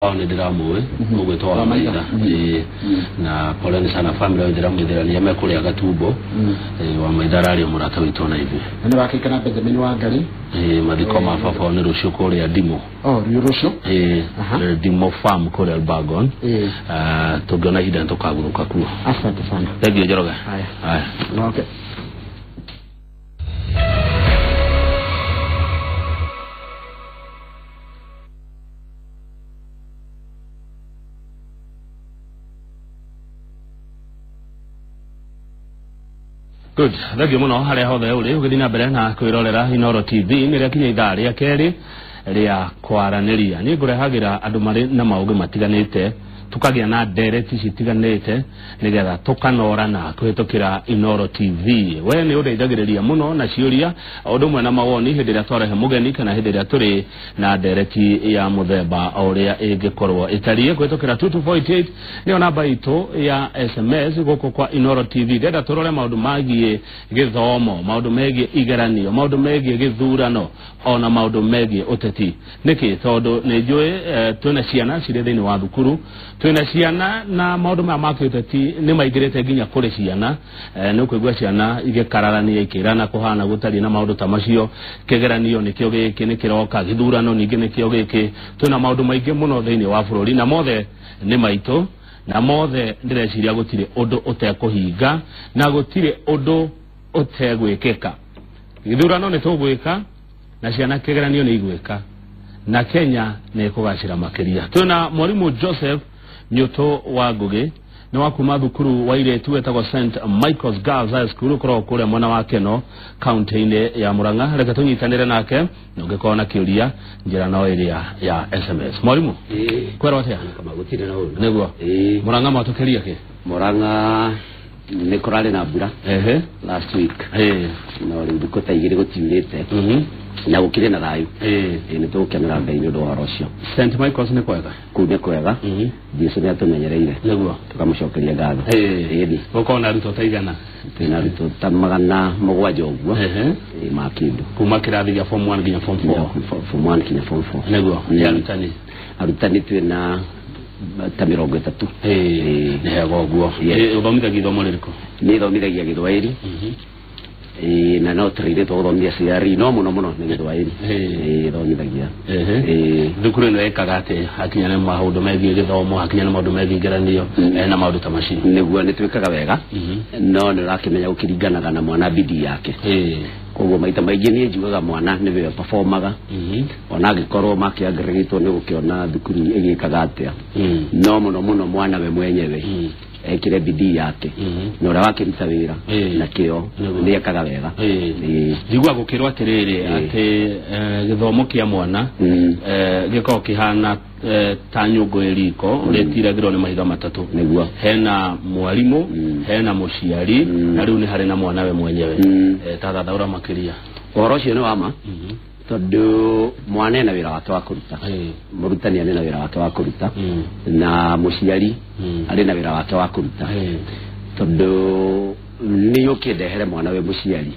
Nĩ ndĩramũĩ ũgwĩtwo wa Maitha. Ĩĩ, na poleni sana family yao, ndĩramwĩthĩra mekũrĩa gatumbo. Ĩĩ, wa Maitha ararĩ o mũrata witũ na ithuĩ. Na nĩ wakĩikara Benjamin Wangari. Ĩĩ, mathiko ma baba wao nĩ rũciũ kũrĩa Ndimũ. Oh, rĩu rũciũ. Ĩĩ, Ndimũ farm kũrĩa Elbagon. Ah, tũngĩona ihinda nĩ tũkagurũka kuo. Asante sana. Thank you, Njoroge. Haya. Haya. Okay. Good. Thank you muno harĩa hothe ũrĩ ũgĩthiĩ na mbere na kwĩrorera Inooro TV. Nĩ rĩakinya ithaa rĩa kerĩ rĩa kwaranĩria. Niĩ ngũrehagĩra andũ marĩ na maũgĩ matiganĩte, tukagĩa na ndereti citiganĩte nĩgetha tũkanorana kũhĩtũkĩra Inooro TV. We nĩ ũndeithagĩrĩria mũno na ciũria o ũndũ ũmwe na mawoni hĩndĩ ĩrĩa twarehe mũgeni kana hĩndĩ ĩrĩa tũrĩ na ndereti ya mũthemba o ũrĩa ĩngĩkorwo ĩtariĩ kũhĩtũkĩra 2248, nĩyo namba itũ ya SMS gũkũ kwa Inooro TV. Ndĩrenda tũrore maũndũ megiĩ gĩthomo, maũndũ megiĩ igeranio, maũndũ megiĩ gĩthurano, ona maũndũ megiĩ ũteti. Nĩkĩ? Tondũ nĩ njũĩ twĩna ciana cirĩ thĩinĩ wa thukuru, twĩna ciana na maũndũ maya ma kĩũteti nĩ maingĩrĩte nginya kũrĩ ciana. Nĩ ũkũigua ciana igĩkararania ikĩrana kũhana gũtariĩ na maũndũ ta macio. Kĩgeranio nĩkĩo gĩkĩ nĩ kĩroka, gĩthurano ningĩ nĩkĩo gĩkĩ. Twĩna maũndũ maingĩ mũno thĩinĩ wa bũrũri na mothe nĩ maitũ, na mothe ndĩreciria gũtirĩ ũndũ ũtekũhinga na gũtirĩ ũndũ ũtegwĩkĩka. Gĩthurano nĩ tũgwĩka na ciana kĩgeranio nĩ igwĩka na Kenya nĩ ĩkũgacĩra makĩria. Twĩna mwarimũ Joseph Nyũtũ wa Ngũgĩ, nĩ wa kuma thukuru wa irĩtu wetagwo St Michael's Girls High School, ũkoragwo kũrĩa mwena wa Keno, kaunti-inĩ ya Murang'a. Reke tũnyitanĩre nake, na ũngĩkorwo na kĩũria njĩra no ĩrĩa ya SMS. Mwarimũ, kwerwo atĩa? Kama gũtirĩ na ũru. Nĩguo. Ĩĩ. Murang'a mwatũkĩria kĩ? Murang'a nĩ kũrarĩ na mbura last week. No rĩu thikũ ta 2 gũtiurĩte. Na gũkĩrĩ na thayũ. Ĩĩ, nĩ tũgũkenera Ngai nĩ ũndũ wa ũhoro ũcio. St Michael's nĩ kwega? Kũu nĩ kwega. Jesũ nĩ atũmenyereire. Tũkamũcokeria ngatho. Ĩĩ. Gũkorwo na arutwo ta igana? Twĩna arutwo ta 700 ũguo. Ĩĩ, ma kĩndũ. Kuma kĩrathi gĩa form 1 nginya form 4? Form 1 nginya form 4. Nĩguo. Nĩ arutani? Arutani twĩna ta 30. Ĩĩ, nĩ hega ũguo. Yes. Ũthomithagia ithomo rĩrĩkũ? Niĩ thomithagia Gĩthwaĩri. Ĩĩ, na no tũrĩrĩtwo gũthomithia CRE, no mũno mũno nĩ Gĩthwaĩri. Ĩĩ, thomithagia. Ĩĩ. Thukuru ĩno ĩkaga atĩ hakinya nĩ maũndũ megiĩ gĩthomo, hakinya nĩ maũndũ megiĩ igeranio, na maũndũ ta macio? Nĩguo, nĩ twĩkaga wega, no nĩ ũrakĩmenya gũkĩringanaga na mwana bidii yake. Koguo maita maingĩ niĩ njugaga mwana nĩwe performaga, ona angĩkorwo makĩangĩrĩtwo nĩ gũkĩona thukuru ĩgĩkaga atĩa, no mũno mũno mwana we mwenyewe ekĩre bidii yake, na ũrĩa wakĩruta wĩra na kĩo nĩ ekaga wega. Ĩĩ. Njiguaga gũkĩrwo atĩrĩrĩ atĩ gĩthomo kĩa mwana gĩkoragwo kĩhana ta nyũngũ ĩ riko ũrĩa ĩtiragĩrwo nĩ mahiga matatũ. Hena mwarimũ, hena mũciari, na rĩu nĩ harĩ na mwana we mwenyewe. Ta thathaũra makĩria. Ũhoro ũcio nĩ wa ma, tondũ mwana ena wĩra wake wa kũruta, mũrutani arĩ na wĩra wake wa kũruta, na mũciari arĩ na wĩra wake wa kũruta. Tondũ nĩ ũkĩndehere mwana we mũciari,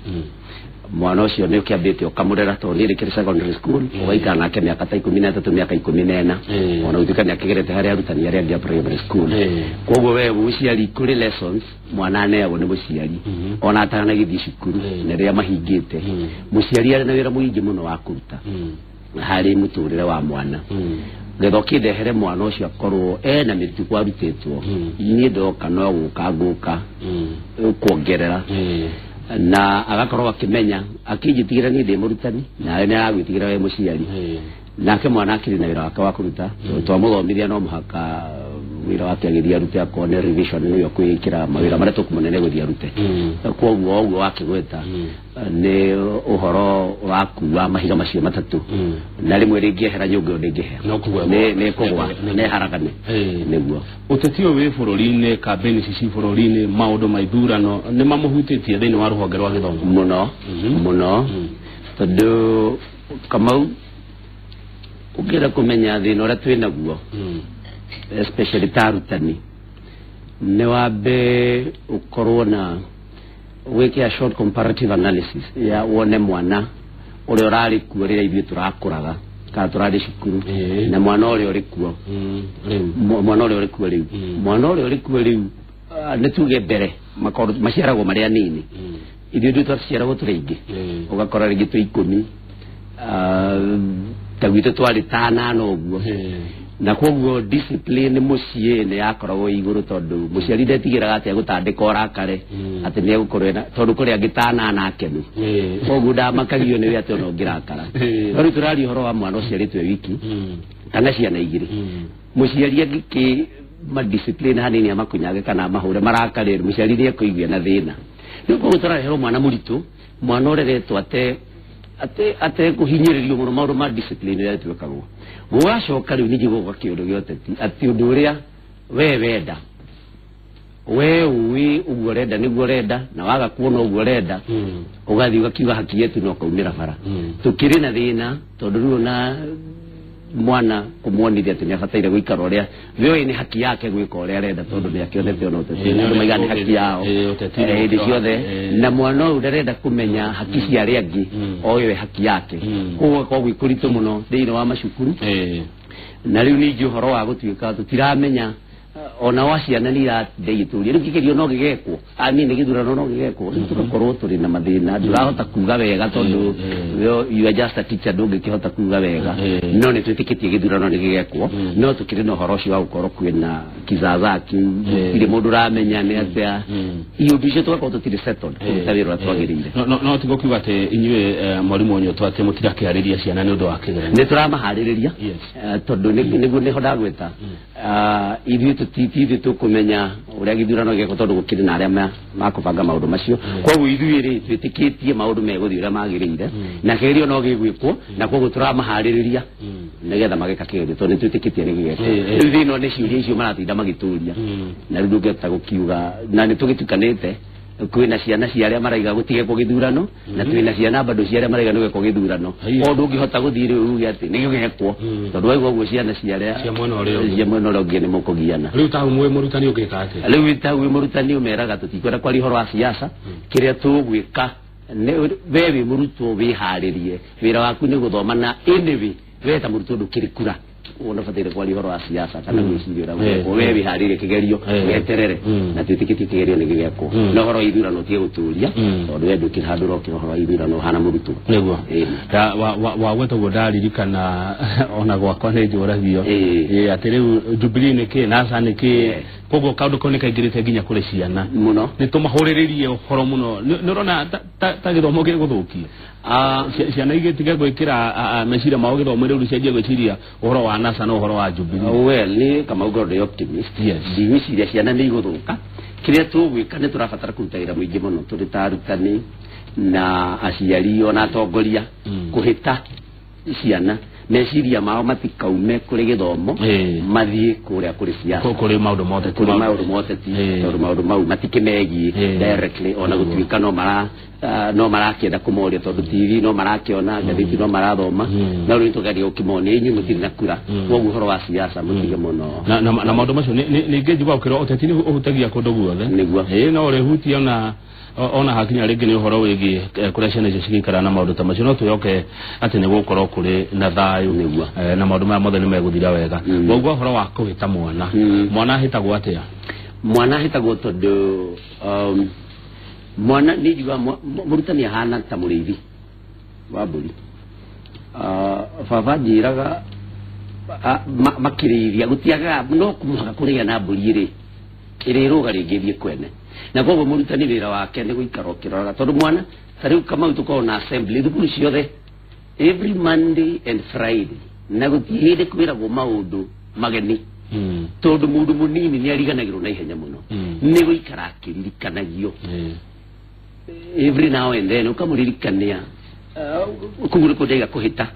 mwana ũcio nĩ ũkĩambĩte ũkamũrera, tondũ niĩ ndĩkĩrĩ secondary school, ũgaikara nake mĩaka ta 13, mĩaka 14, ona gũtuĩka nĩ akĩgerete harĩ arutani arĩa angĩ a primary school. Koguo we mũciari, kũrĩ lessons mwana aneagwo nĩ mũciari ona atanagĩthiĩ cukuru, na rĩrĩa mahingĩte, mũciari arĩ na wĩra mũingĩ mũno wa kũruta harĩ mũtũrĩre wa mwana. Getha ũkĩndehere mwana ũcio akorwo ena mĩtugo arutĩtwo, niĩ ndoka no gũka ngũka kuongerera, na agakorwo akĩmenya akĩnjĩtigĩra niĩ ndĩ mũrutani, nawe nĩ aragwĩtigĩra we mũciari. Nake mwana akĩrĩ na wĩra wake wa kũruta. Twamũthomithia, no mũhaka wĩra wake agĩthiĩ arute, akorwo nĩ revision nĩyo kwĩĩkĩra mawĩra marĩa tũkũmũnene gũthiĩ arute. Koguo ũguo wakĩgweta nĩ ũhoro wa kuua mahiga macio matatũ, na rĩmwe rĩngĩehera nyũngũ ĩyo ndĩngĩhĩa. No kũgwa. Nĩ kũgwa nĩ haragane. Nĩguo. Ũteti ũyũ wĩ bũrũri-inĩ, kambĩni ici ci bũrũri-inĩ, maũndũ ma ithurano nĩ mamũhutĩtie thĩinĩ wa rũhonge rwa gĩthomo? Mũno mũno, tondũ Kamau, ũngĩenda kũmenya thĩna ũrĩa twĩ naguo, especially ta arutani, nĩ wambe ũkorwo na wĩke a short comparative analysis ya wone mwana ũrĩa ũrarĩ kuo rĩrĩa ithuĩ tũrakũraga. Kana tũrarĩ cukuru na mwana ũrĩa ũrĩ kuo rĩu mwana ũrĩa ũrĩ kuo rĩu mwana ũrĩa ũrĩ kuo rĩu nĩ tuge mbere makorwo maciaragwo marĩ anini ithuĩ ndũ twaciaragwo tũrĩ aingĩ ũgakora rĩngĩ twĩ 10 ta gwitũ twarĩ ta 8 ũguo na koguo discipline mũciĩ nĩ yakoragwo igũrũ tondũ mũciari ndetigĩraga atĩ egũtandĩka ũrakare atĩ nĩ egũkorwo tondũ kũrĩ angĩ ta 8 akenu koguo ndamakagio nĩwe atĩ ona ũngĩrakara no rĩu tũraria ũhoro wa mwana ũciarĩtwo e wiki kana ciana igĩrĩ mũciari angĩkĩ ma discipline hanini amakunyage kana amahũre marakare mũciari nĩ ekũigua na thĩna rĩu koguo tũrareherwo mwana mũritũ mwana ũreretwo ate kuhinyĩrĩrio mũno maũndũ ma discipline ĩrĩa twĩkagwo gũgacoka rĩu ningĩ gũka kĩũndũ gĩa ũteti atĩ ũndũ ũrĩa we wenda we ũĩ ũguo ũrenda nĩguo ũrenda na waga kuona ũguo ũrenda ũgathiĩ ũgakiuga haki yetu na ũkaumĩra bara tũkĩrĩ na thĩna tondũ rĩu ona mwana kũmuonithia atĩ nĩabataire gũikara ũrĩa we nĩ haki yake gwĩka ũrĩa arenda tondũ nĩakĩonete ona ũteti andũ maigaga nĩ haki yao hĩndĩ ciothe na mwana ũyũ ndarenda kũmenya haki cia arĩa angĩ oĩ we haki yake koguo gũgakorwo gwĩ kũritũ mũno thĩinĩ wa macukuru na rĩu ningĩ ũhoro wa gũtuĩka tũtiramenya ona wa ciana nĩ iratinda igĩtũria rĩu kĩgerio no gĩgekwo nĩ gĩthurano no gĩgekwo rĩu tũgakorwo tũrĩ na mathĩna ndũrahota kuga wega tondũ you are just a teacher ndũngĩkĩhota kuga wega no nĩ twĩtĩkĩtie gĩthurano nĩ gĩgekwo no tũkĩrĩ na ũhoro ũcio wa gũkorwo kwĩna kizaza kĩu gũtirĩ mũndũ ũramenya nĩ atĩa iũndũ icio tũgakorwo tũtirĩ settled kũruta wĩra ũrĩa twagĩrĩire no tigo kiuga atĩ inyuĩ mwarimũ Nyũtũ atĩ mũtirakĩarĩria ciana nĩ ũndũ wa kĩgeranio nĩ tũramaharĩrĩria tondũ nĩguo nĩho ndagwĩta ithuĩ tũtitithuĩ tũkũmenya ũrĩa gĩthurano gĩgekwo tondũ gũkĩrĩ na arĩa makũbanga maũndũ macio koguo ithuĩ rĩ twĩtĩkĩtie maũndũ megũthiĩ ũrĩa magĩrĩire na kĩgerio no gĩgwĩkwo na koguo tũramaharĩrĩria nĩgetha mageka kĩgerio tondũ nĩtwĩtĩkĩtie nĩ gĩgekwo rĩu thĩna nĩ ciũria icio maratinda magĩtũria na rĩu ndũngĩhota gũkiuga na nĩtũgĩtukanĩte kwĩna ciana cia arĩa maraiga gũtigekwo gĩthurano na twĩna ciana bado cia arĩa maraiga nĩgwekwo gĩthurano o ndũngĩhota gũthiĩ rĩu uge atĩ nĩgĩgekwo tondũ waigua ũguo ciana cia arĩa cia mwena ũrĩa cia mwena ũrĩa ũngĩ nĩmũkũgiana rĩu ta hau mwĩ mũrutani ũngĩka atĩa rĩu ta hau wĩ mũrutani ũmeraga tũtikwenda kwaria ũhoro wa siasa kĩrĩa tũgwĩka we wĩ mũrutwo wĩharĩrie wĩra waku nĩ gũthoma na anyway we ta mũrutwo ndũkĩrĩ kura unabataire kwaria ũhoro wa siasa kana gwĩciria ũrĩa gũgekwo we wĩharĩrie kĩgerio weterere na twĩtĩkĩtie kĩgerio nĩ gĩgekwo na ũhoro wa ithurano ũtige gũtũria tondũ we ndũkĩrĩ handũ ũrokĩra ũhoro wa ithurano ũhana mũrutwo nĩguo wagweta ũguo ndaririkana ona gwakwa nĩ njũragio atĩ rĩu Jubilee nĩ kĩ NASA nĩ kĩ koguo kaũndũ kau nĩ kaingĩrĩte nginya kũrĩ ciana mũno nĩ tũmahũrĩrĩrie ũhoro mũno nĩ ũrona ta gĩthomo gĩgũthũkia ciana igĩtige gwĩkĩra meciria mao gĩthomo rĩu cianjie gwĩciria ũhoro wa NASA na ũhoro wa Jubilee well nĩ Kamau ngorwo ndĩ optimist ndigwĩciria ciana nĩ igũthũka kĩrĩa tũgwĩka nĩ tũrabatara kũruta wĩra mũingĩ mũno tũrĩ ta arutani na aciari ona atongoria kũhĩta ciana meciria mao matikaume kũrĩ gĩthomo mathiĩ kũrĩa kũrĩ siasa kũrĩ maũndũ ma ũteti kũrĩ maũndũ ma ũteti tondũ maũndũ mau matikĩmegiĩ directly ona gũtuĩka no marakĩenda kũmoria tondũ TV no marakĩona ngathĩti no marathoma no rĩu tũgeria gũkĩmonia inyuĩ mũtirĩ na kura koguo ũhoro wa siasa mũtige mũno na maũndũ macio ningĩ njigua ũkĩrwo ũteti nĩ ũhutagia kũndũ guothe nĩguo no ũrĩhutia ona hakinya rĩngĩ nĩ ũhoro wĩgiĩ kũrĩa ciana icio cigĩikara na maũndũ ta macio no twĩhoke atĩ nĩ gũgũkorwo kũrĩ na thayũ na maũndũ maya mothe nĩ megũthira wega koguo ũhoro wa kũhĩta mwana mwana ahĩtagwo atĩa mwana ahĩtagwo tondũ mwana nĩ njugaga mũrutani ahana ta mũrĩithi wa mbũri baba njĩraga makĩrĩithia gũtiagaga no mũhaka kũrĩgĩa na mbũri ĩrĩ ĩrĩrũga rĩngĩ ĩthiĩ kwene na koguo mũrutani wĩra wake nĩ gũikara ũkĩroraga tondũ mwana ta rĩu Kamau tũkoragwo na assembly thukuru ciothe every Monday and Friday na gũtirĩ hĩndĩ kwĩragwo maũndũ mageni tondũ mũndũ mũnini nĩ ariganagĩrwo na ihenya mũno nĩ gũikara akĩririkanagio every now and then ũkamũririkania koguo nĩkuo ndaiga kũhĩta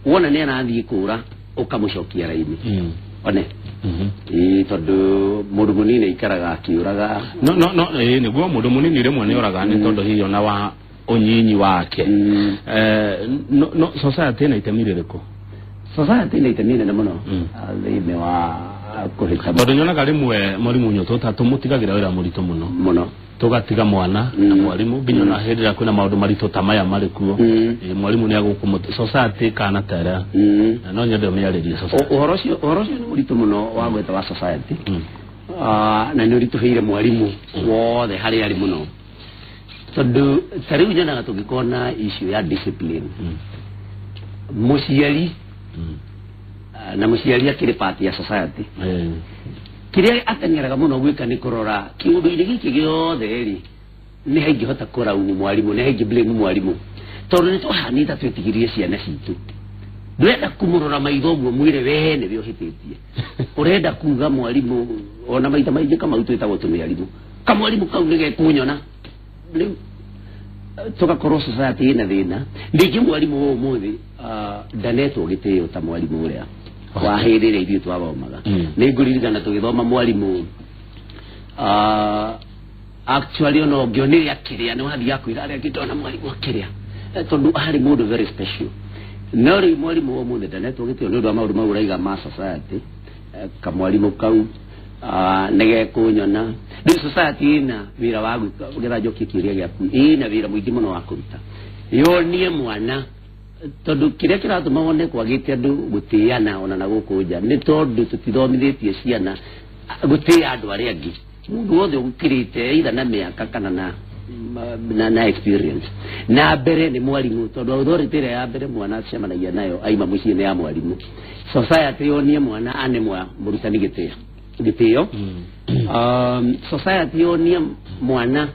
wona nĩ arathiĩ kũra ũkamũcokia raini one tondũ mũndũ mũnini aikaraga akĩũraga no nĩguo mũndũ mũnini rĩmwe nĩ ũraga nĩ tondũ hihi ona wa ũnyinyi wake no society ĩna itemi rĩrĩkũ society ĩna itemi inene mũno thĩinĩ wa Kũhĩta. Tondũ nyonaga rĩmwe mwarimũ Nyũtũ ta tũmũtigagĩra wĩra mũritũ mũno mũno, tũgatiga mwana na mwarimũ nginya ona hĩndĩ ĩrĩa kwĩna maũndũ maritũ ta maya marĩ kuo, mwarimũ nĩ agũkũmũ society kana tera na no nyende ũmĩarĩrie society. Ũhoro ũcio nĩ mũritũ mũno wa gwĩta wa society, na nĩ ũritũhĩire mwarimũ wothe harĩa arĩ mũno, tondũ ta rĩu nyonaga tũngĩkorwo na issue ya discipline, mũciari na mũciari akĩrĩ part ya society, kĩrĩa ateng'eraga mũno gwĩka nĩ kũrora kĩũndũ-inĩ gĩkĩ gĩothe rĩ, nĩ haingĩhota kũraumu mwarimũ, nĩ haingĩ blame mwarimũ, tondũ nĩ twahanĩte twĩtigĩrie ciana citũ. Ndũrenda kũmũrora maitho ũguo mwĩre we nĩwe ũhĩtĩtie, ũrenda kuga mwarimũ, ona maita maingĩ kamau twĩtagwo tũmĩarimũ, kamwarimũ kau nĩ gekũnyona. Rĩu tũgakorwo society ĩna thĩna. Ningĩ mwarimũ wa ũmũthĩ ndanetwo gĩtĩo ta mwarimũ ũrĩa wa hĩndĩ ĩrĩa ithuĩ twathomaga. Nĩ ngũririkana tũgĩthoma mwarimũ actually ona ũngĩonire akĩrĩa nĩ wathiaga kwĩra arĩa angĩ ndona mwarimũ akĩrĩa, tondũ arĩ mũndũ very special. No rĩu mwarimũ wa ũmũthĩ ndanetwo gĩtĩo nĩ ũndũ wa maũndũ mau ũraiga ma society, kamwarimũ kau nĩ gekũnyona. Rĩu society ĩna wĩra wa gwĩka, getha njokie kĩũria gĩaku, ĩna wĩra mũingĩ mũno wa kũruta, yonie mwana, tondũ kĩrĩa kĩratũma wone kwagĩte andũ gũtĩana ona na gũkũ nja nĩ tondũ tũtithomithĩtie ciana gũtĩa andũ arĩa angĩ. Mũndũ wothe ũgũkĩrĩte either na mĩaka kana na experience, na mbere nĩ mwarimũ, tondũ authority ĩrĩa ya mbere mwana acemanagia nayo aima mũciĩ nĩ ya mwarimũ. Society yonie mwana ane mũrutani gĩtĩo. Society yonie mwana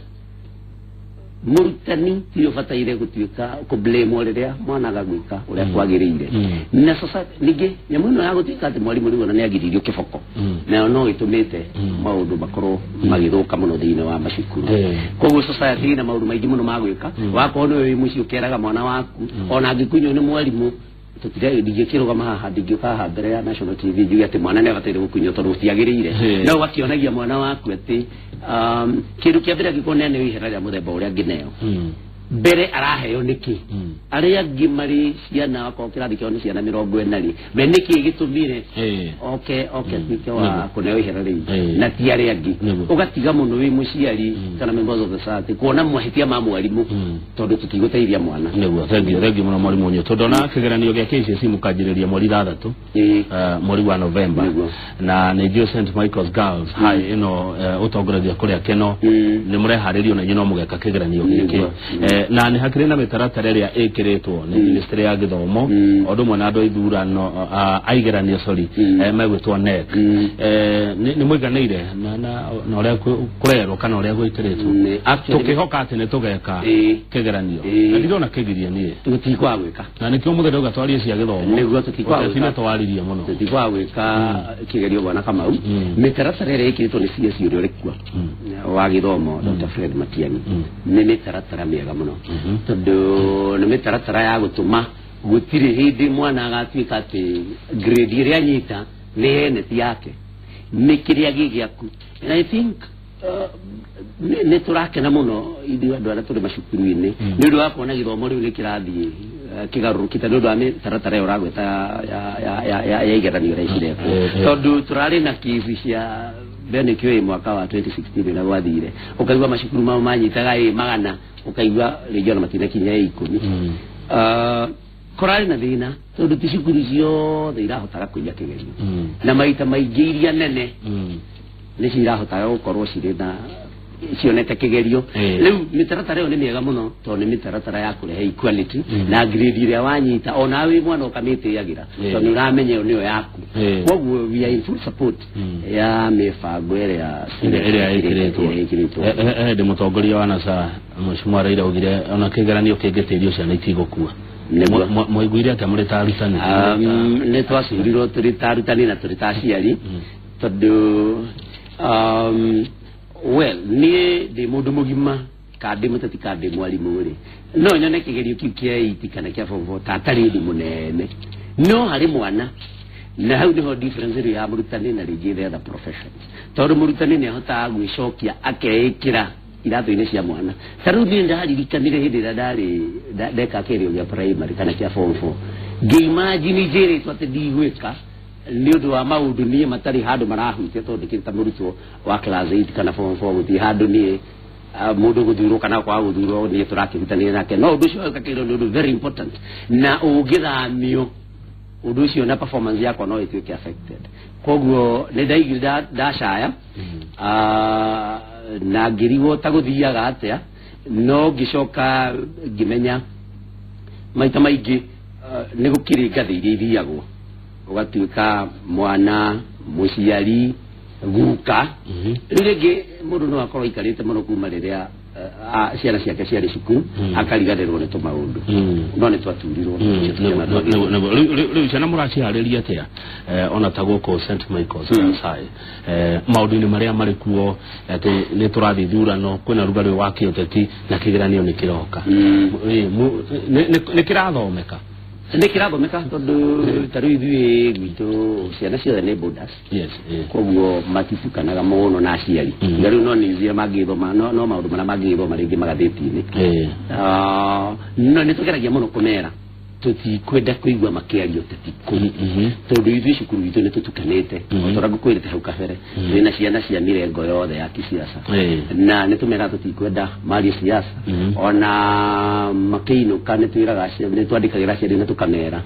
mũrutani tiwe ũbataire gũtuĩka kũblame rĩrĩa mwana agagwĩka ũrĩa kwagĩrĩire. Na society ningĩ nyamũ ĩno ya gũtuĩka atĩ mwarimũ rĩu ona nĩ agiririo kĩboko, nayo no ĩtũmĩte maũndũ makorwo magĩthũka mũno thĩinĩ wa macukuru. Koguo society ĩna maũndũ maingĩ mũno ma gwĩka. Wakorwo nĩwe wĩ mũciĩ ũkeraga mwana waku ona angĩkunywo nĩ mwarimũ, ndingĩkĩrũgama haha, ndingĩũka haha mbere ya National TV njuge atĩ mwana nĩ abataire gũkunywo tondũ gũtiagĩrĩire. No ũgakĩonagia mwana waku atĩ kĩndũ kĩa mbere angĩkorwo nĩ aneo ihera rĩa mũthemba ũrĩa angĩneo, mbere araheo nĩkĩ? Arĩa angĩ marĩ ciana okorwo kĩrathi kĩao nĩ ciana 40 rĩ, we nĩkĩ gĩtũmire oke atuĩke wa kũneo ihera rĩu na ti arĩa angĩ? Ũgatiga mũno wĩ mũciari kana members of the society kuona mahĩtia ma mwarimũ, tondũ tũtigũteithia mwana. Nĩguo, thengiũ mũno mwarimũ Nyũtũ. Ndona kĩgeranio gĩa KCSE mũkanjĩrĩria mweri 6 mweri wa Novemba, na nĩ njũĩ St Michael's Girls High ĩno ũtongoragia kũrĩa Keno, nĩ mũreharĩrio na inyuĩ no mũgeka kĩgeranio gĩkĩ, na nĩ hakĩrĩ na mĩtaratara ĩrĩa ĩkĩrĩtwo nĩ ministry ya gĩthomo o ũndũ ũmwe na andũ a ithurano aigeranio sorry megwĩtwo NEC. Nĩ mũiganĩire na ũrĩa kũrerwo kana ũrĩa gwĩkĩrĩtwo? Tũkĩhoka atĩ nĩ tũgeka kĩgeranio, na ndirona kĩgiria niĩ tũtikwaga gwĩka, na nĩkĩo mũthenya ndauga twarie cia gĩthomo. Nĩguo tũtikwaga gwĩka, twaririe mũno, tũtikwaga gwĩka kĩgerio bwana Kamau. Mĩtaratara ĩrĩa ĩkĩrĩtwo nĩ CS ũrĩa ũrĩ kuo wa gĩthomo Dr. Fred Matiang'i nĩ mĩtaratara mĩega mũno, tondũ nĩ mĩtaratara ya gũtũma gũtirĩ hĩndĩ mwana agatuĩka atĩ grade ĩrĩa anyita nĩ ene ti yake, nĩ kĩrĩa gĩ gĩaku. And I think nĩ tũrakena mũno ithuĩ andũ arĩa tũrĩ macukuru-inĩ nĩ ũndũ wa kuona gĩthomo rĩu nĩ kĩrathiĩ kĩgarũrũkĩte nĩ ũndũ wa mĩtaratara ĩyo ũragweta ya igeranio ũrĩa cirekwo, tondũ tũrarĩ na kĩbi cia mbere nĩkĩũĩ mwaka wa 2016 ũrĩa gwathire, ũkaigua macukuru mao manyitaga 100, ũkaigua rĩngĩ ona matinakinya 10. Kũrarĩ na thĩna tondũ ti cukuru ciothe irahotaga kũiya kĩgerio, na maita maingĩ iria nene nĩcio irahotaga gũkorwo cirĩ na cionete kĩgerio. Rĩu mĩtaratara ĩyo nĩ mĩega mũno tondũ nĩ mĩtaratara ya kũrehe equality, na grade ĩrĩa wanyita ona wĩ mwana ũkamĩtĩagĩra tondũ nĩ ũramenya ĩyo nĩyo yaku. Koguo we are in full support ya mĩbango ĩrĩa ĩkĩrĩtwo. Ndĩ mũtongoria wa NASA Mheshimiwa Raila augire ona kĩgeranio kĩngĩtĩrio ciana itigũkua. Mwaiguire atĩa mũrĩ ta arutani? Nĩ twacurirwo tũrĩ ta arutani na tũrĩ ta aciari, tondũ well niĩ ndĩ mũndũ mũgima, ka ndĩ mũteti ka ndĩ mwarimũ rĩ, no nyone kĩgerio kĩu kĩa 8 kana kĩa form 4 ta atarĩ ũndũ mũnene, no harĩ mwana. Na hau nĩho difference ĩrĩa ya mũrutani na rĩngĩ the other professions, tondũ mũrutani nĩ ahotaga gwĩcokia akeĩkĩra iratũ-inĩ cia mwana. Ta rĩu niĩ ndaririkanire hĩndĩ ĩrĩa ndarĩ ndeka kĩgerio gĩa primary kana kĩa form 4, ngĩimagine njĩrĩtwo atĩ ndigwĩka, Nĩ ũndũ wa maũndũ niĩ matarĩ handũ marahutia tondũ ndĩkĩrĩ ta mũrutwo wa class 8 kana form 4 gũtirĩ handũ niĩ mũndũ gũthurwo kana kwaga gũthurwo niĩ tũrakĩhutania nake no ũndũ ũcio ũgakĩrwo nĩ ũndũ very important na ũngĩthamio ũndũ ũcio na performance yakwa no ĩtuĩke affected. Koguo nĩ ndaigire ndacaya na ngĩrigwo ta gũthiaga atĩa no ngĩcoka ngĩmenya maita maingĩ nĩ gũkĩrĩ ngathĩ iria ithiagwo ũgatuĩka mwana mũciari guka. Rĩu rĩngĩ mũndũ no akorwo aikarĩte mũno kuma rĩrĩa ciana ciake ciarĩ cukuru akariganĩrwo nĩ tũmaũndũ no nĩ twaturirwo. Rĩu ciana mũraciharĩria atĩa ona ta gũkũ St Michael's Kasai maũndũ-inĩ marĩa marĩ kuo atĩ nĩ tũrathiĩ thurano kwĩna rugarĩ wa kĩũteti na kĩgeranio nĩ kĩroka nĩ kĩrathomeka? Nĩ kĩrathomeka tondũ ta rĩu ithuĩ gwitũ ciana ciothe nĩ boarders. Koguo matitukanaga mũno na aciari. Na rĩu no nĩ ithuĩ mangĩthoma no maũndũ marĩa mangĩthoma rĩngĩ magathĩti-inĩ. No nĩ tũgeragia mũno kũmera tũtikwenda kũigua makĩaria ũteti kũu tondũ ithuĩ cukuru itũ nĩ tũtukanĩte o ta ũrĩa ngũkwĩrĩte hau kabere twĩna ciana cia mĩrengo yothe ya kĩsiasa na nĩ tũmeraga tũtikwenda marie siasa ona makĩinũka nĩ twĩraga nĩ twandĩkagĩra aciari na tũkamera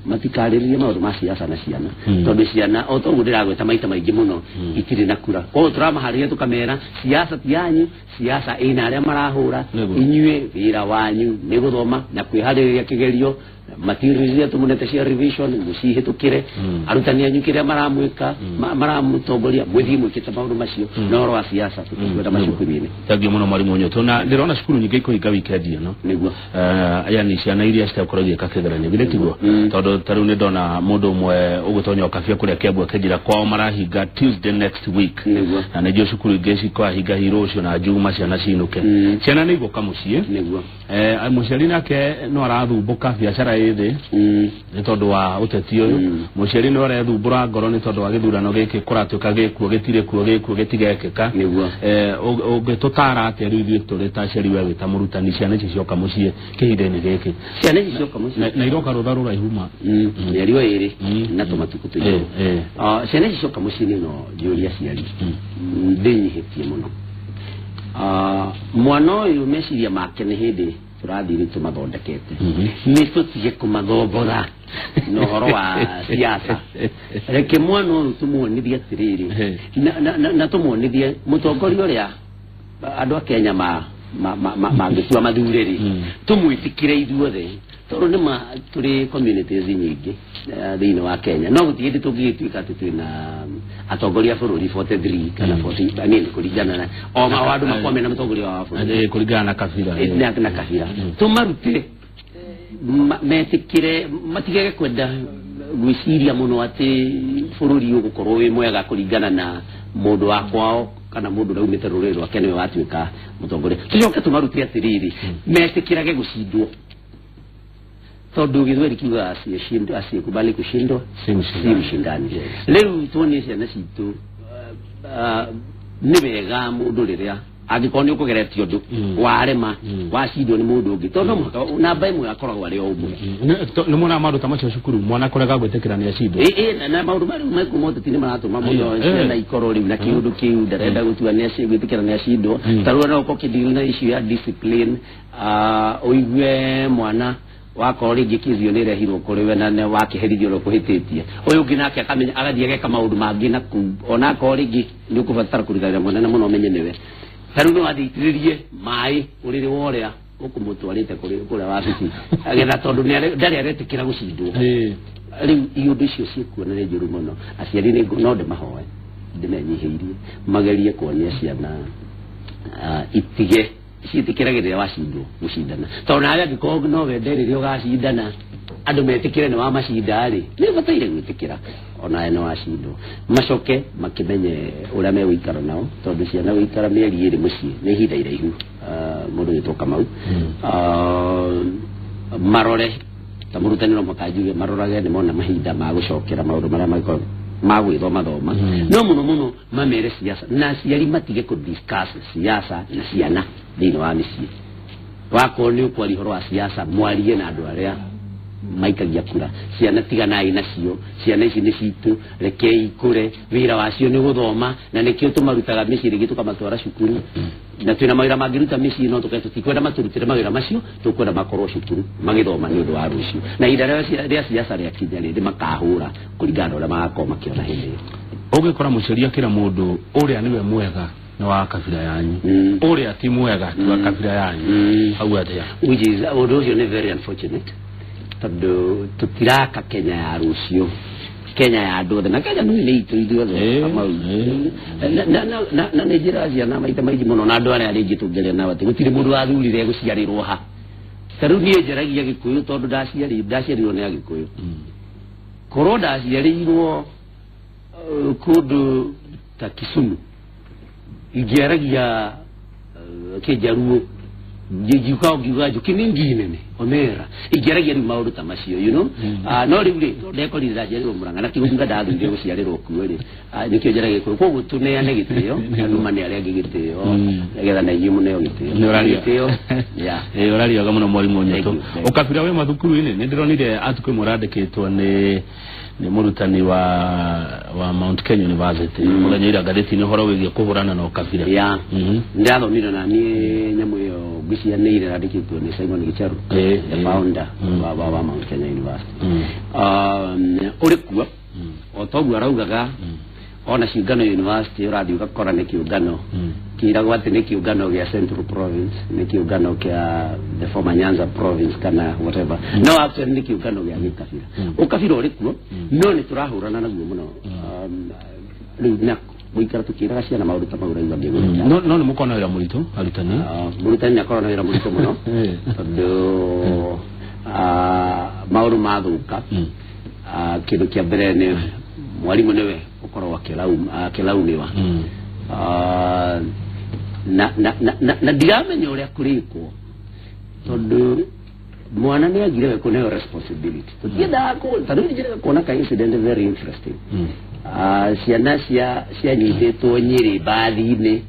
matikarĩrĩrie maũndũ ma siasa na ciana tondũ ciana o ta ũguo ndĩragweta maita maingĩ mũno itirĩ na kura. Koguo tũramaharĩria tũkamera siasa ti yanyu, siasa ĩna arĩa marahũra, inyuĩ wĩra wanyu nĩ gũthoma na kwĩharĩrĩria kĩgerio materials iria tũmũnete cia revision mũcihĩtũkĩre arutani anyu kĩrĩa maramwĩka maramũtongoria mwĩthiĩ mwĩkĩte maũndũ macio na ũhoro wa siasa tũtikwenda macukuru-inĩ. Thengiũ mũno mwarimũ Nyũtũ. Na ndĩrona cukuru nyingĩ ikũhinga weekend ĩno nĩguo yani ciana iria citagũkorwo igĩka kĩgeranio githĩ tiguo? Tondũ ta rĩu nĩ ndona mũndũ ũmwe ũgũtonya ũkabia kũrĩa Kiambu akĩnjĩra kwao marahinga Tuesday next week nĩguo na nĩnjũĩ cukuru ingĩ cikahinga rũciũ na Juma ciana cinũke. Ciana nĩ igũka mũciĩ nĩguo mũciari nake no arathumbũka biacara ĩ thĩ nĩ tondũ wa ũteti ũyũ. Mũciari no arethumbũra ngoro nĩ tondũ wa gĩthurano gĩkĩ kũratuĩka gĩkuo gĩtirĩ kuo gĩkuo gĩtigekĩka. Nĩguo ũngĩtũtara atĩa rĩu ithuĩ tũrĩ ta aciari we wĩ ta mũrutani ciana ici cioka mũciĩ kĩhinda-inĩ gĩkĩ? Ciana ici cioka mũciĩ na iroka rũtha rũraihu ma mĩeri o ĩrĩ na tũmatukũ tũigũ. Ciana ici cioka mũciĩ no njũrie aciari ndĩnyihĩtie mũno. Mwana ũyũ meciria make nĩ hĩndĩ tũrathiĩ tũmathondekete nĩ tũtige kũmathobora na ũhoro wa siasa. Reke mwana ũyũ tũmuonithie atĩrĩrĩ na tũmuonithie mũtongoria ũrĩa andũ a Kenya mangĩtua mathure rĩ tũmwĩtĩkĩre ithuothe tondũ nĩ ma tũrĩ communities nyingĩ thĩinĩ wa Kenya no gũtirĩ hĩndĩ tũngĩgĩtuĩka atĩ twĩna atongoria a bũrũri 43 kana 40 I mean kũringana na o andũ makorwo mena mũtongoria wa bũrũri kũringana na kabira na kabira tũmarute metĩkĩre matigage kwenda gwĩciria mũno atĩ bũrũri ũgũkorwo wĩ mwega kũringana na mũndũ wa kwao kana mũndũ ũrĩa umĩte rũrĩrĩ rwake nĩwe watuĩka mũtongoria. Tũcoke tũmarute atĩrĩrĩ metĩkĩrage gũcindwo tondũ gĩthweri kiugaga asiyekubali kushindwa si mshindani. Rĩu tuonie ciana citũ nĩ wega mũndũ rĩrĩa angĩkorwo nĩ ũkũgeretie ũndũ warema wacindwo nĩ mũndũ ũngĩ tondũ no mũhaka namba ĩmwe akoragwo arĩ o ũmwe. Nĩ muonaga maũndũ ta macio cukuru mwana kũrega gwĩtĩkĩra nĩ acindwo? Na maũndũ marĩa mekwo ma ũteti nĩ maratũma mũno ciana ikorwo rĩu na kĩũndũ kĩu ndarenda gũtua gwĩtĩkĩra nĩ acindwo. Ta rĩu no ũkorwo ũkĩdeal na issue ya discipline ũigue mwana wakorwo rĩngĩ kĩzio nĩ ĩrehirwo kũrĩ we na wakĩherithio ũrĩa ũkũhĩtĩtie ũyũ ũngĩ nake akamenya agathiĩ ageka maũndũ mangĩ na kũu onakorwo rĩngĩ nĩ ũkũbatara kũruta wĩra mũnene mũno ũmenye nĩwe. Ta rĩu no athiĩ maĩ ũrĩrĩ wa ũrĩa ũkũmũtwarĩte kũrĩa wabici agetha tondũ ndarĩ aretĩkĩra gũcindwo. Rĩu iũndũ icio ciĩkuo na nĩ njũru mũno. Aciari no ndĩmahoe ndĩmenyihĩirie magerie kuonia ciana itige ciĩtĩkĩrage rĩrĩa wacindwo gũcindana tondũ nawe angĩkorwo no wende rĩrĩa ũgacindana andũ metĩkĩre nĩ wamacinda rĩ nĩ ũbataire gwĩtĩkĩra onawe nĩ wacindwo. Macoke makĩmenye ũrĩa megũikara nao tondũ ciana gũikara mĩeri ĩrĩ mũciĩ nĩ ihinda iraihu mũndũ wĩtwo Kamau. Marore ta mũrutani no mũhaka njuge marorage nĩ mona mahinda ma gũcokera maũndũ marĩa mangĩkorwo ma gwĩthoma thoma no mũno mũno mamere siasa na aciari matige kũ discuss siasa na ciana thĩinĩ wa mĩciĩ. Wakorwo nĩ ũkwaria ũhoro wa siasa mwarie na andũ arĩa maikagia kura ciana tiganai nacio ciana ici nĩ citũ rekei ikũre wĩra wacio nĩ gũthoma na nĩkĩo tũmarutaga mĩciĩ rĩngĩ tũkamatwara cukuru na twĩna mawĩra mangĩruta mĩciĩ no tũkae tũtikwenda matũrutĩre mawĩra macio tũkwenda makorwo cukuru magĩthoma nĩ ũndũ wa rũciũ na ihinda rĩa siasa rĩakinya rĩ makahũra kũringana na ũrĩa magakorwo makĩona hĩndĩ ĩyo. Ũgĩkora mũciari akĩra mũndũ ũrĩa nĩwe mwega nĩ wa kabira yanyu ũrĩa ti mwega ti wa kabira yanyu hau atĩa? Which is ũndũ ũcio nĩ very unfortunate tondũ tũtiraka Kenya ya rũciũ, Kenya ya andũ othe na Kenya nĩ itũ ithuothe Kamau. Na nĩ njĩra ciana maita maingĩ mũno na andũ arĩa rĩngĩ tũngĩaria nao atĩ gũtirĩ mũndũ wathurire gũciarĩrwo ha. Ta rĩu niĩ njaragia Gĩkũyũ tondũ ndaciarirwo nĩ Agĩkũyũ. Korwo ndaciarĩirwo kũndũ ta Kisumu ingĩaragia Kĩnjaruo ngiuga ngiuga njũkĩ nĩ ngi nene omera ingĩaragia rĩu maũndũ ta macio you know. No rĩu rĩ tondũ ndekorire ndaciarĩrwo Mũrang'a na kĩgũtuga ndathurire gũciarĩrwo kuo rĩ nĩkĩo njaragia Gĩkũyũ. Koguo tũneane gĩtĩo andũ mane arĩa angĩ gĩtĩo nĩgetha na inyuĩ mũneo gĩtĩo. Gĩtĩo yeah. Ũrarioga mũno mwarimũ Nyũtũ. Ũkabira wĩ mathukuru-inĩ nĩ ndĩronire article ĩmwe ũrandĩkĩtwo nĩ mũrutani wa Mount Kenya University mũthenya ira ngathĩti-inĩ ũhoro wĩgiĩ kũhũrana na ũkabira. Yeah. Ndĩrathomire na niĩ nyamũ ĩyo ngwĩciria nĩ ĩrandĩkĩtwo nĩ Simon Gicharu the founder wa Mount Kenya University. Ũrĩ kuo o toguo araugaga ona ciũngano university ũrathiĩ ũgakora nĩ kĩũngano kĩragwo atĩ nĩ kĩũngano gĩa Central Province nĩ kĩũngano kĩa the former Nyanza Province kana whatever no actually nĩ kĩũngano gĩa gĩkabira. Ũkabira ũrĩ kuo no nĩ tũrahũrana naguo mũno rĩu na gũikara tũkĩraga ciana maũndũ ta mau ũraigua ngĩgwĩka. No nĩ mũkorwo na wĩra mũritũ arutani? Mũrutani nĩ akorwo na wĩra mũritũ mũno tondũ maũndũ mathũka kĩndũ kĩa mbere nĩ mwarimũ nĩwe ũkorwo akĩlaumĩwa na ndiramenya ũrĩa kũrĩkwo tondũ mwana nĩ agire we kũneo responsibility. Tũtiendaga ta rĩu nĩnjĩraga kuona ka incident very interesting. Ciana cianyitĩtwo Nyĩrĩ mbathi-inĩ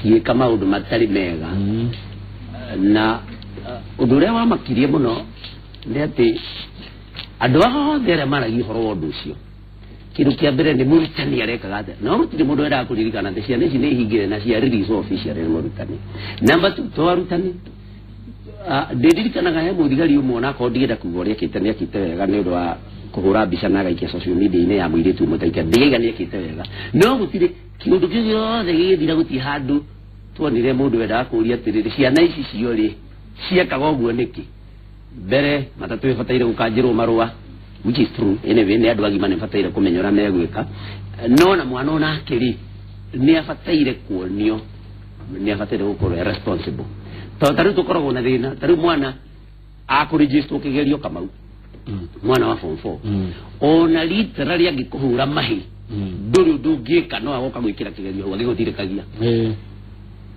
cigĩka maũndũ matarĩ mega na ũndũ ũrĩa wamakirie mũno nĩ atĩ andũ othe arĩa maragia ũhoro wa ũndũ ũcio kĩndũ kĩa mbere nĩ mũrutani arekaga atĩa no gũtirĩ mũndũ wendaga kũririkana atĩ ciana ici nĩ ihingire na cia release officially nĩ mũrutani. Number 2 to arutani ndĩririkanaga he mũthigari ũmwe onakorwo ndigĩenda kuga ũrĩa ekĩte nĩ ekĩte wega nĩ ũndũ wa kũhũra mbica na agaikia social media-inĩ ya mũirĩtu ũmwe taika ndigaiga nĩ ekĩte wega no gũtirĩ kĩũndũ kĩu gĩothe gĩgĩthira gũtirĩ handũ tuonire mũndũ wendaga kũũria atĩrĩrĩ ciana ici cio rĩ ciekaga ũguo nĩkĩ. Mbere matatũ ĩbataire gũkanjĩrwo marũa which is true anyway nĩ andũ agima nĩ bataire kũmenya ũrĩa megwĩka no na mwana onake rĩ nĩ abataire kuonio nĩ abataire gũkorwo e responsible tondũ ta rĩu tũkoragwo na thĩna ta rĩu mwana akũrĩgistwo kĩgerio Kamau mwana wa form 4 ona literally angĩkũhũra mahi ndũrĩ ũndũ ũngĩka no agoka gwĩkĩra kĩgerio hau agĩgũthirĩkagia.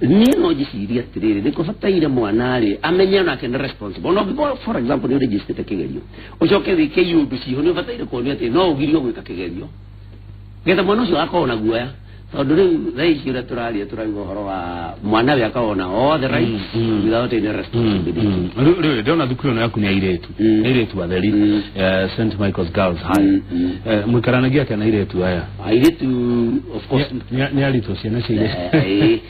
Niĩ no njĩcirie atĩrĩrĩ nĩ kũbataire mwana rĩ amenye onake nĩ responsible no ũngĩkorwo for example nĩ ũrĩgistĩte kĩgerio ũcoke wĩke iũndũ ciho nĩ ũbataire kuonio atĩ no ũgirio gwĩka kĩgerio getha mwana ũcio akorwo na guoya tondũ rĩu thaa ici ũrĩa tũraria tũrauga ũhoro wa mwana we akorwo na all the rights without any responsibility. Rĩu ndĩrona thukuru ĩno yaku nĩ airĩtu nĩ airĩtu atheri St Michael's Girls High. Mũikaranagia atĩa na airĩtu aya? Airĩtu of course nĩ aritũ ciana cia airĩtu.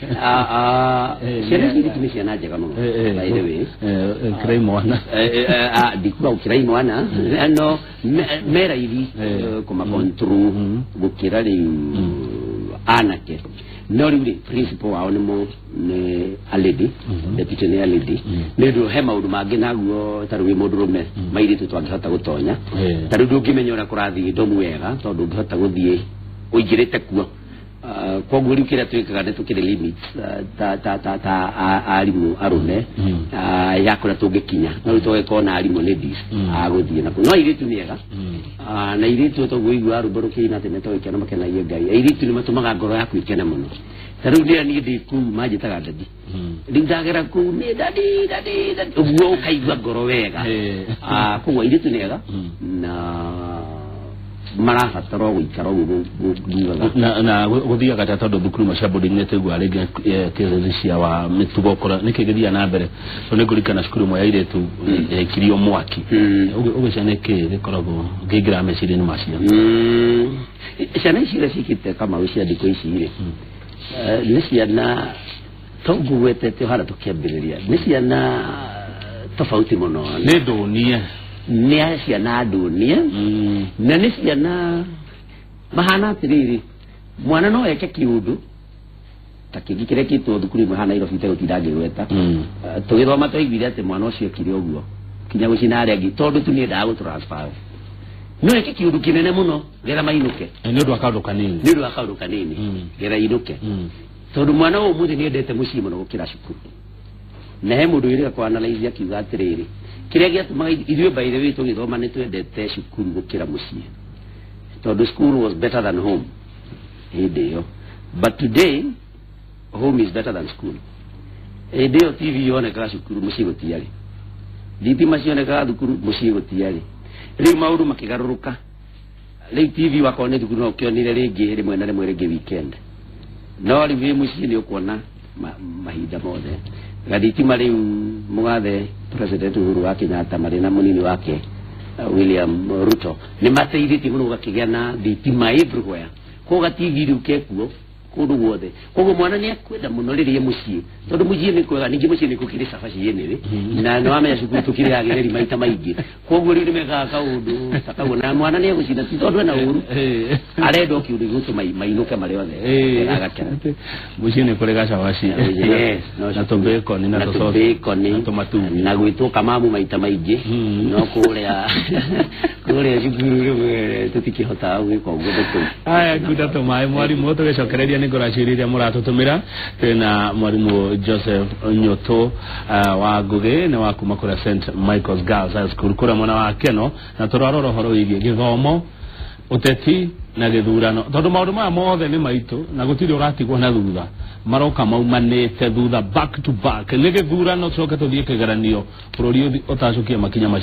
Ciana cia airĩtu nĩ ciana njega mũno by the way. Kĩrai mwana ndikuga gũkĩra imwana no me raithi kũmacontrol gũkĩra rĩu anake no rĩu rĩ principal wao nĩ a lady deputy nĩ a lady nĩ ũndũ he maũndũ mangĩ naguo ta rĩu wĩ mũndũrũme mairĩtu twangĩhota gũtonya ta rĩu ndũngĩmenya ũrĩa kũrathiĩ ndomu wega tondũ ndũngĩhota gũthiĩ ũingĩrĩte kuo. Koguo rĩu kĩrĩa twĩkaga nĩ tũkĩrĩ limits ta arimũ arũme ya kũrĩa tũngĩkinya no rĩu tũgĩkorwo na arimũ ladies a gũthiĩ nakuo no airĩtu nĩ ega na airĩtu toguo ũiguaga rwĩmbo rũkĩina atĩ nĩtũgĩkena makenagie Ngai airĩtu nĩ matũmaga ngoro yaku ĩkene mũno ta rĩu rĩrĩa niĩ ndĩ kũu manjĩtaga daddy rĩu ndagera kũu nĩ daddy daddy daddy ũguo ũkaigua ngoro wega. Koguo airĩtu nĩ ega na Marabatara gũikara ũguo ngiugaga. Na gũthiaga atĩa tondũ thukuru imwe cia boarding nĩ tũiguaga rĩngĩ kĩrĩthi cia wa mĩtugo kũrĩa nĩkĩ gĩthiaga na mbere tondũ nĩngũririkana cukuru ĩmwe ya airĩtu yaikirio mwaki. Ũgwĩciria nĩkĩ gĩkoragwo ngĩingĩra meciria-inĩ ma ciana? Ciana ici iria ciĩkĩte Kamau cia thikũ ici rĩ, nĩ ciana to ngũgwetete harĩa tũkĩambĩrĩria, nĩ ciana tofauti mũno. Nĩ ndũnie. Nĩ ciana ndũnie. Na nĩ ciana mahana atĩrĩrĩ, mwana no eke kĩũndũ ta kĩngĩ kĩrĩa kĩtwo thukuru ĩmwe haha Nairobi itegũtinda ngĩgweta. Tũgĩthoma twaiguire atĩ mwana ũcio ekire ũguo kinya gũcina arĩa angĩ tondũ tu nĩendaga gũtransfer. No eke kĩũndũ kĩnene mũno getha mainũke. Nĩ ũndũ wa kaũndũ kanini. Nĩ ũndũ wa kaũndũ kanini getha inũke. Tondũ mwana ũyũ ũmũthĩ nĩendete mũciĩ mũno gũkĩra cukuru. Na he mũndũ wĩrĩga kũ-analyze akiuga atĩrĩrĩ, kĩrĩa gĩatũmaga ithuĩ by the way tũgĩthoma nĩ twendete cukuru gũkĩra mũciĩ, tondũ school was better than home hĩndĩ ĩyo, but today home is better than school. Hĩndĩ ĩyo TV yonekaga cukuru, mũciĩ gũtiarĩ. Thitima cionekaga thukuru, mũciĩ gũtiarĩ. Rĩu maũndũ makĩgarũrũka, rĩu TV wakorwo nĩ thukuru no ũkĩonire rĩngĩ rĩmwe na rĩmwe rĩngĩ weekend, no rĩu wĩ mũciĩ nĩ ũkuona mahinda mothe. Gathitima rĩu mũgathe President Uhuru wa Kenyatta marĩ na mũnini wake William Ruto nĩ mateithĩtie mũno gũgakĩgĩa na thitima everywhere, koguo ga TV rĩu kekuo kũndũ guothe, koguo mwana nĩ akwenda mũno rĩrĩa mũciĩ, tondũ mũciĩ nĩ kwega, ningĩ mũciĩ nĩ gũkĩrĩ cabaci ĩnĩrĩ na nĩ wamenya cukuru tũkĩrĩ agĩrĩri maita maingĩ, koguo rĩu nĩ mekaga kaũndũ ta kau na mwana nĩ egũcinda ti tondũ ena ũru, arenda o kĩũndũ gĩgũtũma mainũke marĩ othe agakena. Mũciĩ nĩ kũrĩ gacabaci. Yes, na tũbacon na tũbacon na tũmatumbĩ na gwĩtwo kamamu maita maingĩ, no kũrĩa cukuru rĩmwe tũtikĩhotaga gwĩka ũguo tũkũ. Aya ngunda tũmaĩ mwarimũ, tũgĩcokereria nĩ ngũraciĩrĩria mũratũtũmĩra. Twĩna mwarimũ Joseph Nyũtũ wa Ngũgĩ nĩ wa kuma kũrĩa St Michael's Girls High School kũrĩa mwena wa Keno, na tũrarora ũhoro wĩgiĩ gĩthomo, ũteti na gĩthurano, tondũ maũndũ maya mothe nĩ maitũ na gũtirĩ ũratigwo na thutha, maroka maumanĩte thutha back to back. Nĩ gĩthurano tũcoke tũthiĩ kĩgeranio bũrũri ũtacũkie makinya macio.